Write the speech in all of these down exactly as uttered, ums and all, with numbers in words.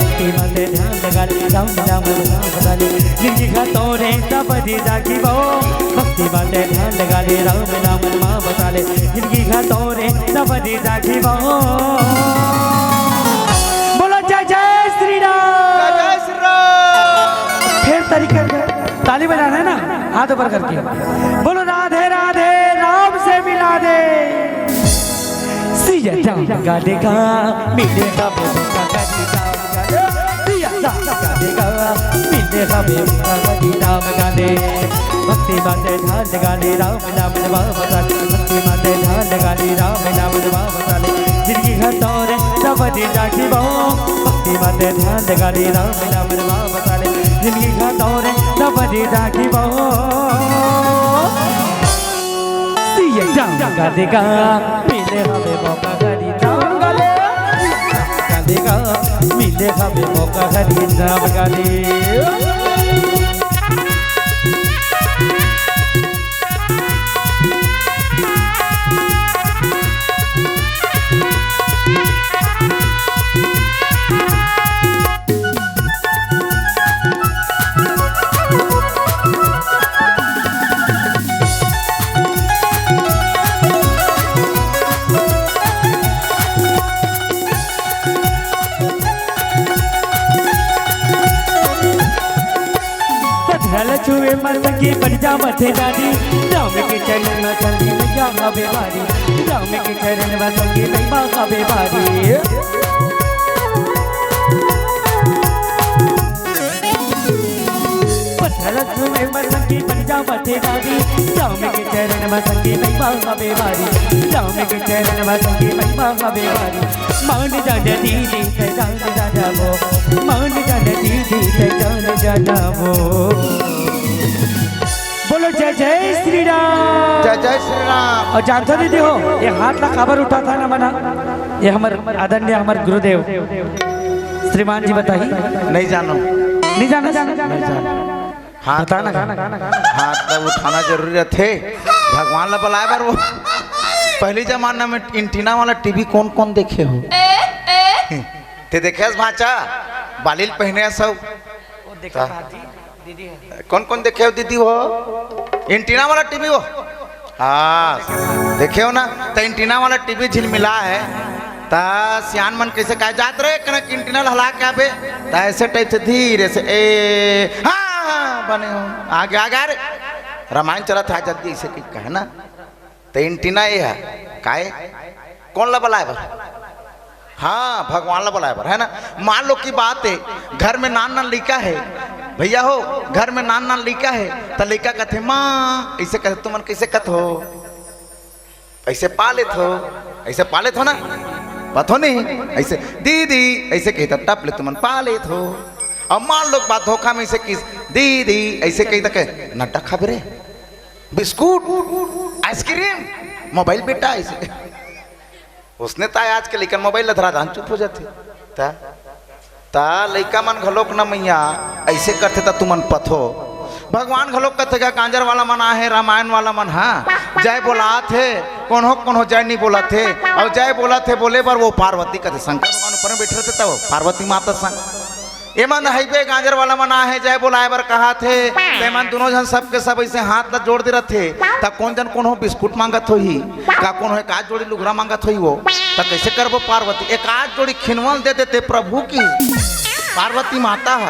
भक्ति माते ध्यान लगा ले, राम नाम में नाम बता ले, जिंदगी का तोरे सब जी जागी वो। भक्ति माते ध्यान लगा ले, राम नाम में नाम बता ले, जिंदगी का तोरे सब जी जागी वो। बोलो जय जय श्री राम। जय जय श्री राम। फिर तरीके से ताली बजाना है ना, हाथ ऊपर करके बोलो राधे राधे, राम से मिला दे। सिया राम का देखा, मिले का बोल का करी राम का दे। सिया राम का देखा, मिले का बोल का करी राम का दे। भक्ति माते ध्यान लगा ले, राम नाम में बाबा का दे। भक्ति माते ध्यान लगा ले, राम नाम में बाबा का दे। जिंदगी का तोरे सब जी जागी वो। भक्ति माते ध्यान लगा ले, राम नाम में बाबा का दे। जिंदगी का तोरे सब जी जागी वो। सिया राम का देखा, मिले हवे मौका करी राम का दे। का देखा, मिले हवे मौका करी राम का दे। पथरा ल छुए म संगी बन जावत हे दादी, राम के चरण म संगी मैया हवे भारी, राम के चरण म संगी मैया हवे भारी। पथरा ल छुए म संगी बन जावत हे दादी, राम के चरण म संगी मैया हवे भारी, राम के चरण म संगी मैया हवे भारी। मान जाना दीदी, ते जान जाना वो। मान जाना दीदी, ते जान जाना वो। बोलो जय जय श्री राम। जय जय श्री राम। अउ जानथो दीदी हो, ये हाथ ला काबर उठाथन हमन हा? ये हमर आदरणीय हमर गुरुदेव श्रीमान जी बताही। नहीं जानो। नहीं जाना? नहीं जानो। हाथ बता ना। हाथ ला उठाना जरूरी रथे। भगवान ला बलाए बर वो। पहली जमाना में एंटीना वाला टीवी कोन कोन देखे हो? ते देखे हस भांचा? बाली ल पहिने हस सब। वो देखा था। था थी, दीदी है। कोन कोन देखे हो दीदी वो? एंटीना वाला टीवी वो? हाँ, देखे हो ना? त एंटीना वाला टीवी झिलमिला है। त सियान मन कैसे कहे जात रहे, कनक एंटीना ल हला के आबे। त ऐसे टाइप से धीरे से, ए, हाँ, हाँ, बने हो। आगे, आगे, आ रे। रामायण चलत है, जल्दी ऐसे कही कहे ना। त एंटीना ये है, काय? कोन ला बलाए बर? हाँ, भगवान ला बलाए बर, है ना? मान लो की बात है, घर में नान नान लइका है, भैया हो, घर में नान नान लइका है, त लइका कथे, "माँ", ऐसे कथे, तुमन कैसे कथो? ऐसे पा लेथो, ऐसे पा लेथो ना? पथो नहीं, ऐसे, "दीदी", ऐसे कही त टप ले तुमन पा लेथो। अब मान लो बात धोखा में ऐसे किस, "दीदी", ऐसे कही त कहे, "नड्डा खाबे रे, बिस्कुट, आइसक्रीम, मोबाइल बेटा", ऐसे। उसने ताय आज के लइकन मोबाइल ल धरा दहन चुप हो जाथे। त, त लइका मन घलोक न मैया ऐसे करथे त तुमन पथो। भगवान घलोक कथे गा, गांजर वाला मन आहे, रामायण वाला मन, हाँ, जय बोलात हे, कोनो कोनो जय नहीं बोलत हे, अउ जय बोलत हे बोले बर वो पार्वती कथे, शंकर भगवान ऊपर में बैठे रथे तब पार्वती माता संग। एमन हइबे गांजर वाला मन आहे, जय बोलाए बर कहात हे, तेमन दुनों झन सबके सब ऐसे हाथ ला जोड़ दे रथे, त कोन जन कोनो बिस्कुट मांगत होही, का कोनो एक आध जोड़ी लुगरा मांगत होही वो, त कैसे करबो पार्वती? एक आध जोड़ी खिनवन दे देते प्रभु की, पार्वती माता ह।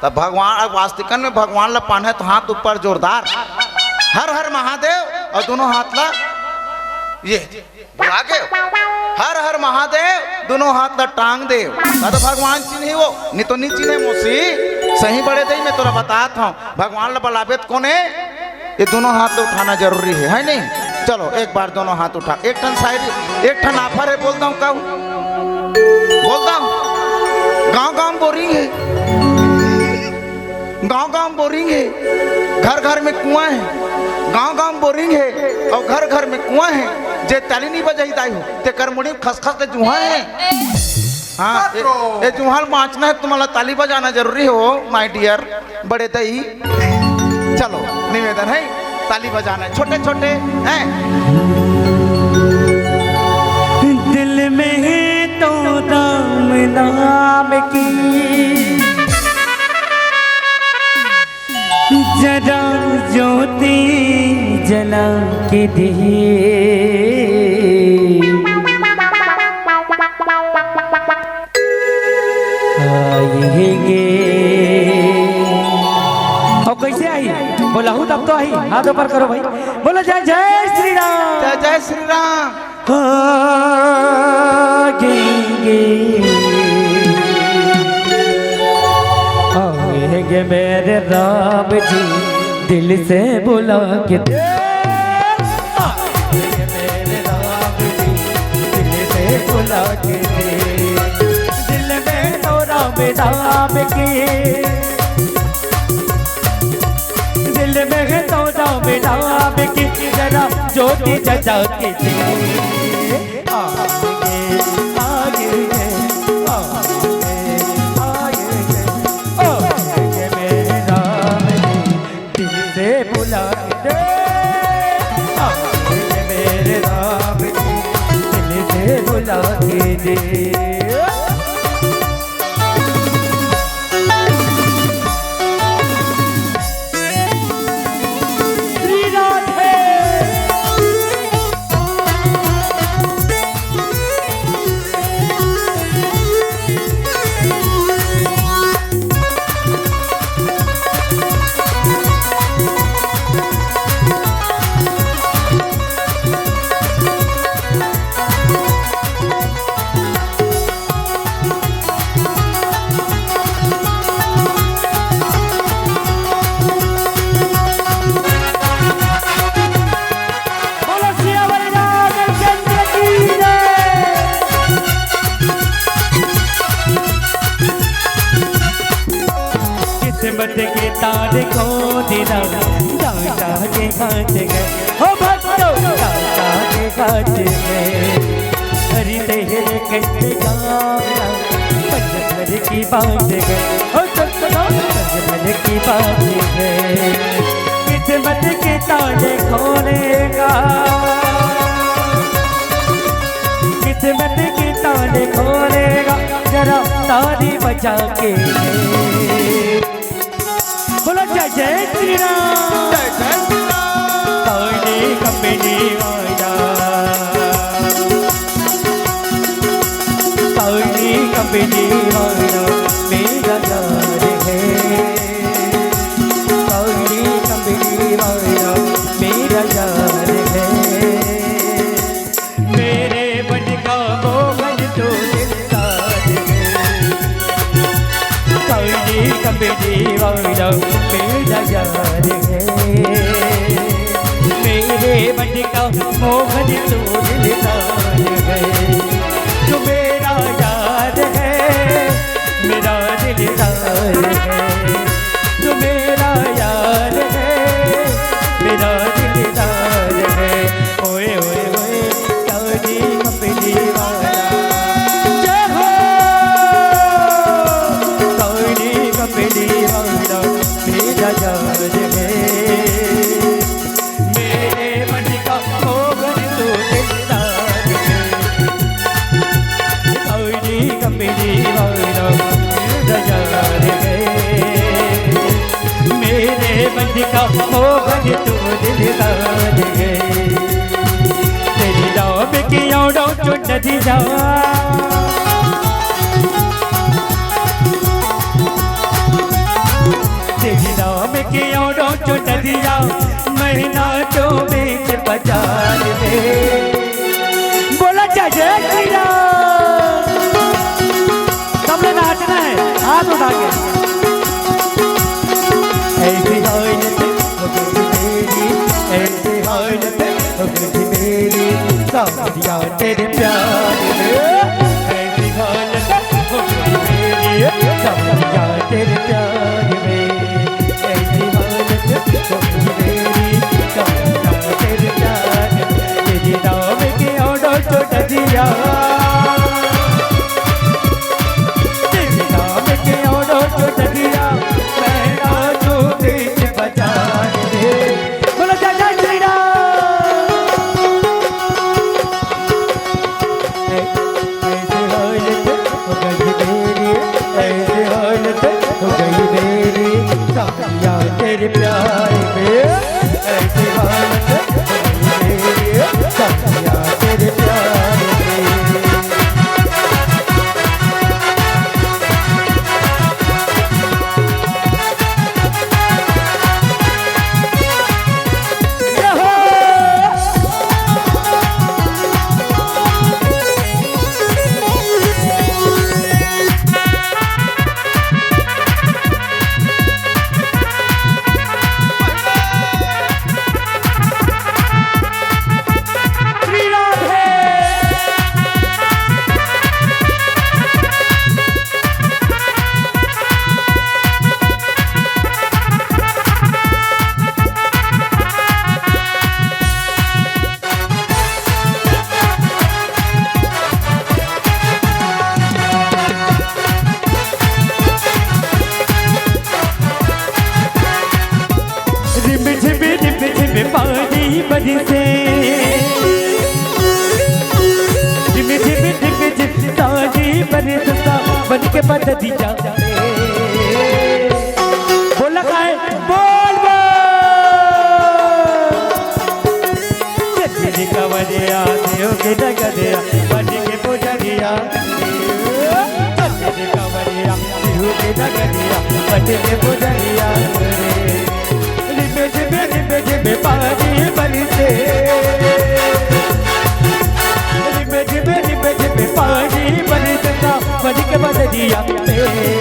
त भगवान, अब वास्तिकन में भगवान ला पान है तो हाथ ऊपर जोरदार, हर हर महादेव, अउ दुनों हाथ ला ये बुला के, हर हर महादेव, दुनों हाथ ला टांग दे। ना तो भगवान चिन्ही वो, नहीं तो नहीं चिन्हे मोसी। सही बड़े दई, मैं तोला बतात हूँ, भगवान ला बलाबे त कोने, ये दुनों हाथ ला उठाना जरूरी है, है नहीं? चलो, एक बार दुनों हाथ उठा, एक ठन शायरी, एक ठन offer है, बोल दऊं कहूँ? बोल दऊं? गांव गांव बोरिंग है। गांव गांव बोरिंग हे, घर घर में कुआं हे। गांव गांव बोरिंग हे अउ घर घर में कुआं हे। जे ताली नहीं बजाही दाई हो, तेकर मुड़ी में खसखस ले जुहा हे। हाँ, ए, ए जुहा ल बांचना हे, तुम्हारा ताली बजाना जरूरी हो, my dear, बड़े दई। चलो, निवेदन है, ताली बजाना है, छोटे छोटे हैं। दिल में है तो राम नाम की जना के दिए आएंगे। अउ कइसे आही? बोलहू तब तो आही। हाथ ऊपर करो भाई, बोलो जय जय श्री राम। जय जय श्री राम। आएंगे, आएंगे मेरे राम जी, दिल से बुला के। आएंगे मेरे राम जी, दिल से बुला के। दिल में तो राम, राम की, दिल में तो राम, राम की जरा ज्योति जगा के दे। आएंगे, आएंगे, आएंगे, आएंगे, आएंगे मेरे राम जी, दिल से बुला के दे। आएंगे मेरे राम जी, दिल से बुला के दे। श्री राधे। बोलो सियावर रामचंद्र की जय। किस्मत के तारे को दिला, दादा के हाथ गए। हो भक्तों, दादा के हाथ गए। हरि तेरे कंठ गावला, पंच भर की बात है। हो सतनाम, पंच भर की बात है। किस्मत के ताले खोलेगा, किस्मत के ताले खोलेगा, जरा ताली बजा के। बोलो जय जय श्री राम। जय जय श्री राम। काली कंपनी वाला, काली कंपनी वाला मेरा यार है, काली कंपनी वाला मेरा यार है। मेरे बन का मोहन तो दिलदार है। काली कंपनी वाला मेरा यार है। मेरे बन का मोहन तो दिलदार है। जो मेरा यार है, मेरा दिलदार है। जो मेरा यार है, मेरा दिलदार है। ओए, ओए, ओए, काली कंपनी वाला। जय हो। काली कंपनी वाला, मेरा यार है। मेरे मन का मोहन तो दिलदार है। काली कंपनी वाला, मेरा यार है। मेरे मन का मोहन तू दिलदार है। तेरी नाम की ओढ़ो चुनरिया, तेरी नाम की ओढ़ो चुनरिया, मैं नाचूं बीच बाजार में। बोला जय जय श्री राम। सबने नाचना है, हाथ उठा के। ऐसी हालत हो गई मेरी, ऐसी हालत हो गई मेरी, सावरिया तेरे प्यार में। ऐसी हालत हो गई मेरी, सावरिया तेरे प्यार में। ऐसी हालत हो गई मेरी, सावरिया तेरे प्यार में। तेरे नाम के ओढ़ो चुनरिया, तेरे नाम के ओढ़ो चुनरिया, मैं नाचूं बीच बाजार में। बोलो जय जय श्री राम। ऐसी हालत हो गई मेरी, ऐसी हालत हो गई मेरी, सावरिया तेरे प्यार में। बरिसे। झिम झिम झिम झिम सावन बरिसे, सावन के बदरिया। बोला काय? बोल बोल। चल रे कांवरिया, देव के नगरिया, बन के पुजरिया। चल रे कांवरिया, देव के नगरिया, बन के पुजरिया। रिम झिम रिम झिम पानी बरसे। रिम झिम रिम झिम पानी बरसे, सावन के बदरिया में।